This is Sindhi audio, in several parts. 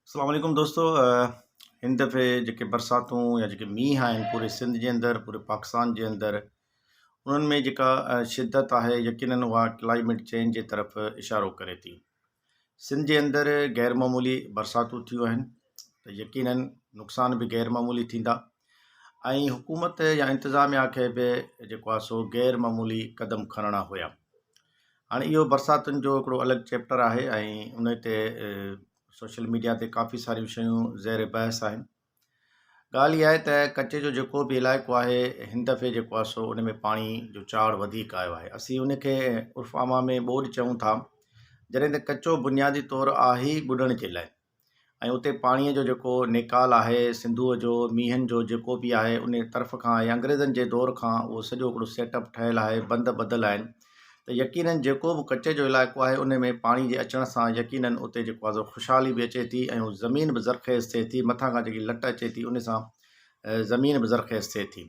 اسلام عليڪم دوستو هن دفعي جيڪي برساتون يا جيڪي مينهن آهن پوري سنڌ جي اندر پوري پاڪستان جي اندر انهن ۾ جيڪا شدت آهي يقينن اها ڪلائميٽ چينج جي طرف اشارو ڪري ٿي. سنڌ جي اندر غير معمولي برساتون ٿيون آهن ته يقينن نقصان به غير معمولي ٿيندا ۽ حڪومت يا انتظاميا کي به جيڪو آهي سو غير معمولي قدم کڻڻا هيا. هاڻي اهو برساتن جو هڪڙو الڳ چيپٽر آهي ۽ ان تي سوشل ميڊيا تي ڪافي ساريون شيون زير بحث آهن. ڳالهه اها آهي ته ڪچي جو جيڪو به علائقو آهي هن دفعي جيڪو آهي سو ان ۾ پاڻي جو چاڙهه وڌيڪ آيو آهي. اسين ان کي عرف عامه ۾ ٻوڏ چئون ٿا. جڏهن ته ڪچو بنيادي طور آهي ئي ٻڏڻ جي لاء. ۽ اتي پاڻيء جو جيڪو نيڪال آهي، سنڌوء جو، مينهن جو جيڪو به آهي، ان طرف کان يا انگريزن جي دور کان اهو سڄو هڪڙو سيٽ اپ ٺهيل آهي، بند ٻڌل آهن ته يقينن جيڪو به ڪچي جو علائقو آهي، ان ۾ پاڻي جي اچڻ سان يقينن اتي جيڪو آهي سو خوشحالي به اچي ٿي ۽ زمين به زرخيز ٿئي ٿي، مٿان کان جيڪي لٽ اچي ٿي، ان سان زمين به زرخيز ٿئي ٿي.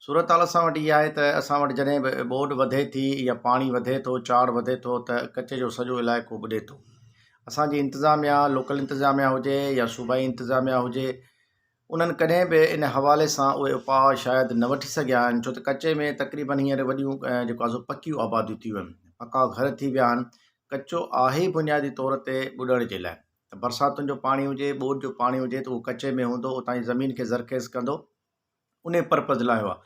صورتحال اسان وٽ اها آهي ته اسان وٽ جڏهن به ٻوڏ وڌي ٿي يا پاڻي وڌي ٿو چاڙهه وڌي ٿو ته ڪچي جو سڄو علائقو ٻڏي ٿو. اسان جي انتظاميا لوڪل انتظاميا هجي يا صوبائي انتظاميا هجي انهن ڪڏهن به ان حوالي سان اهي اپاء شايد نه وٺي سگهيا آهن ڇو ته ڪچي ۾ تقريبن هينئر وڏيون جيڪو آهي سو پڪيون آباديون ٿي ويون آهن پڪا گهر ٿي ويا آهن ڪچو آهي بنيادي طور تي ٻڏڻ جي لاء ته برساتن جو پاڻي هجي ٻوڏ جو پاڻي هجي ته اهو ڪچي ۾ هوندو اتان جي زمين کي زرخيز ڪندو. انهي پرپز لاء هئا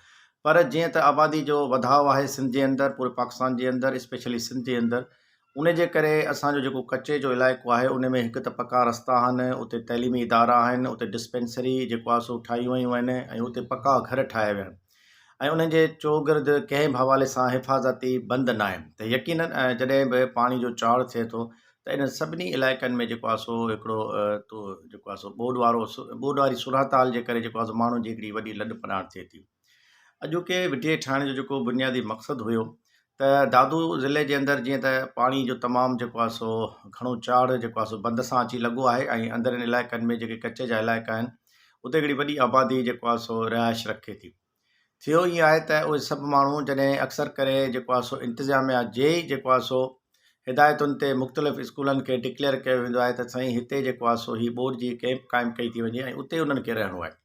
پر جيئن ته آبادي جو وڌاء آهي سنڌ جي اندر پوري پاڪستان جي اندر اسپيشلي سنڌ جي اندر ان جي ڪري اسان جو جيڪو ڪچي جو علائقو آهي ان ۾ هڪ ته پڪا رستا آهن اتي تعليمي ادارا آهن اتي ڊسپينسري جيڪو آهي سو ٺاهيون ويون آهن ۽ اتي پڪا گهر ٺاهيا ويا آهن ۽ انهن جي چوگرد ڪنهن به حوالي سان حفاظتي بند ناهن ته يقينن جڏهن به پاڻي جو چاڙهه ٿئي ٿو ته انهن سڀني علائقن ۾ جيڪو آهي سو هڪڙو تو جيڪو آهي سو ٻوڏ وارو ٻوڏ واري صورتحال جي ڪري جيڪو آهي سو ماڻهن جي هڪڙي وڏي لڏ پلاڻ ٿئي ٿي. اڄوڪي وڍيي ٺاهڻ جو جيڪو بنيادي مقصد هيو ته دادو ضلعي جي اندر جيئن ته پاڻي جو تمام جيڪو آهي سو گهڻو چاڙهه جيڪو آهي سو بند سان اچي لڳو آهي ۽ اندرين علائقن ۾ جيڪي ڪچي جا علائقا آهن اتي هڪڙي وڏي آبادي جيڪو آهي سو رهائش رکي ٿي. ٿيو ائين آهي ته اهي سڀ ماڻهو جڏهن اڪثر ڪري جيڪو آهي سو انتظاميا جي ئي جيڪو آهي سو هدايتن تي مختلف اسڪولن کي ڊڪليئر ڪيو ويندو آهي ته سائين هتي جيڪو آهي سو هي ٻوڏ جي ڪئمپ قائم ڪئي ٿي وڃي ۽ اتي انهن کي رهڻو آهي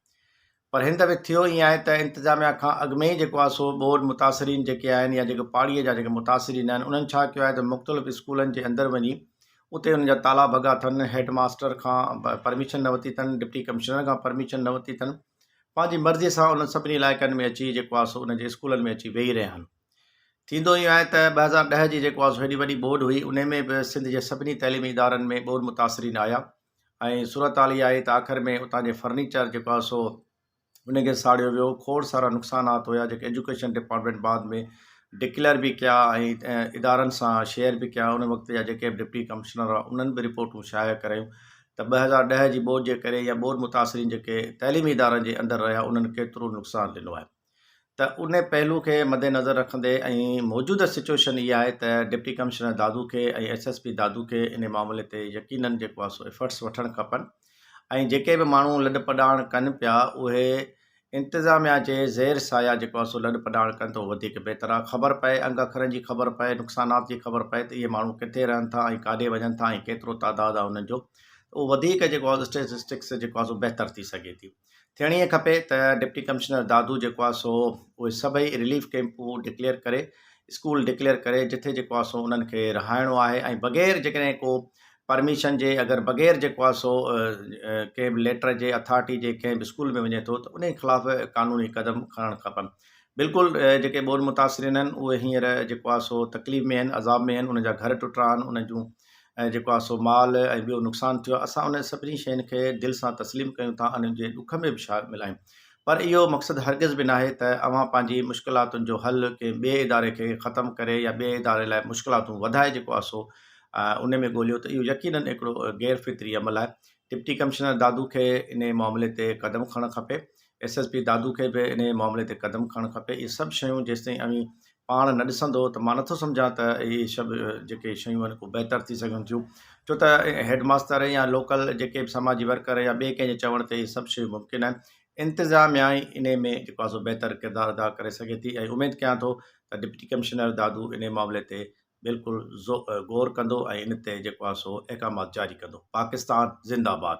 پر هن دفعي ٿيو ائين آهي ته انتظاميا کان اڳ ۾ ئي جيڪو آهي سو ٻوڏ متاثرين جيڪي آهن يا جيڪي پاڙي جا جيڪي متاثرين آهن انهن ڇا ڪيو آهي ته مختلف اسڪولن جي اندر وڃي اتي انهن جا تالا ڀڳا اٿن هيڊ ماستر کان پرميشن نه ورتي اٿن ڊپٽي ڪمشنر کان پرميشن نه ورتي اٿن پنهنجي مرضيء سان انهن سڀني علائقن ۾ اچي جيڪو آهي سو انهن جي اسڪولن ۾ اچي ويهي رهيا آهن. ٿيندو ائين آهي ته 2010 جي جيڪو آهي سو هيڏي وڏي ٻوڏ هئي انهي ۾ به سنڌ جي سڀني تعليمي ادارن ۾ ٻوڏ متاثرين آيا ۽ صورتحال اها آئي ته آخر ۾ اتان جي فرنيچر جيڪو آهي سو ان کي ساڙيو ويو کوڙ سارا نقصانات هيا جيڪي ايجوڪيشن ڊپارٽمينٽ بعد ۾ ڊڪليئر به ڪيا ۽ ادارن سان شيئر به ڪيا ان وقت جا جيڪي به ڊپٽي ڪمشنر هئا انهن به رپورٽون شايع ڪرايون ته 2010 جي ٻوڏ جي ڪري يا ٻوڏ متاثرين جيڪي تعليمي ادارن جي اندر رهيا انهن ڪيترو نقصان ڏنو آهي ته ان پهلو کي مد نظر رکندي ۽ موجوده سچوئيشن اها آهي ته ڊپٽي ڪمشنر دادو کي ۽ ايس ايس پي دادو کي ان معاملي تي يقينن جيڪو آهي سو ايفرٽس وٺڻ کپن ۽ جيڪي به ماڻهو لڏ پڏاڻ ڪن پيا اهي انتظاميا جي زير سايه جيڪو آهي سو لڏ پڏاڻ ڪن ته اهو وڌيڪ بهتر آهي. خبر پئي، انگ اکرن جي خبر پئي، نقصانات جي خبر پئي ته اهي ماڻهو ڪٿي رهن ٿا ۽ ڪاڏي وڃن ٿا ۽ ڪيترو تعداد آهي انهن جو ته اهو وڌيڪ جيڪو آهي اسٽيٽسٽڪس جيڪو آهي سو بهتر ٿي سگهي ٿي. ٿيڻ ائين کپي ته ڊپٽي ڪمشنر دادو جيڪو آهي سو اهي سڀئي رليف ڪئمپون ڊڪليئر ڪري، اسڪول ڊڪليئر ڪري جٿي جيڪو آهي سو انهن کي رهائڻو آهي ۽ بغير جيڪڏهن ڪو پرميشن جي اگر بغير جيڪو آهي سو ڪنهن به ليٽر جي اٿارٽي جي ڪنهن به اسڪول ۾ وڃي ٿو ته انهي خلاف قانوني قدم کڻڻ کپن بلڪل جيڪي ٻوڏ متاثرين آهن اهي هينئر جيڪو آهي سو تڪليف ۾ آهن عذاب ۾ آهن انهن جا گهر ٽٽا آهن انهن جون جيڪو آهي سو مال ۽ ٻيو نقصان ٿيو آهي اسان انهن سڀني شين کي دل سان تسليم ڪيون ٿا انهن جي ڏک ۾ به شامل آهيون پر اهو مقصد هرگز به ناهي ته اوهان پنهنجي مشڪلاتن جو حل ڪنهن ٻئي اداري کي ختم ڪري يا ٻئي اداري لاء مشڪلاتون وڌائي جيڪو آهي سو ان ۾ ڳوليو ته اهو يقينن هڪڙو غير فطري عمل آهي. ڊپٽي ڪمشنر دادو کي انهي معاملي تي قدم کڻڻ کپي. ايس ايس پي دادو کي به انهي معاملي تي قدم کڻڻ کپي. اهي سڀ شيون جيستائين اوهين پاڻ نه ڏسندو ته مان نٿو سمجهان ته اهي سڀ جيڪي شيون آهن ڪو بهتر ٿي سگهن ٿيون ڇو ته هيڊ ماستر يا لوڪل جيڪي به سماجي ورڪر يا ٻئي ڪنهن جي چوڻ تي اهي سڀ شيون ممڪن آهن انتظاميا ئي انهي ۾ جيڪو آهي سو بهتر ڪردار ادا ڪري سگهي ٿي ۽ اميد ڪيان ٿو ته ڊپٽي ڪمشنر دادو انهي معاملي تي بلڪل غور ڪندو ۽ ان تي جيڪو آهي سو احڪامات جاري ڪندو. پاڪستان زنده آباد.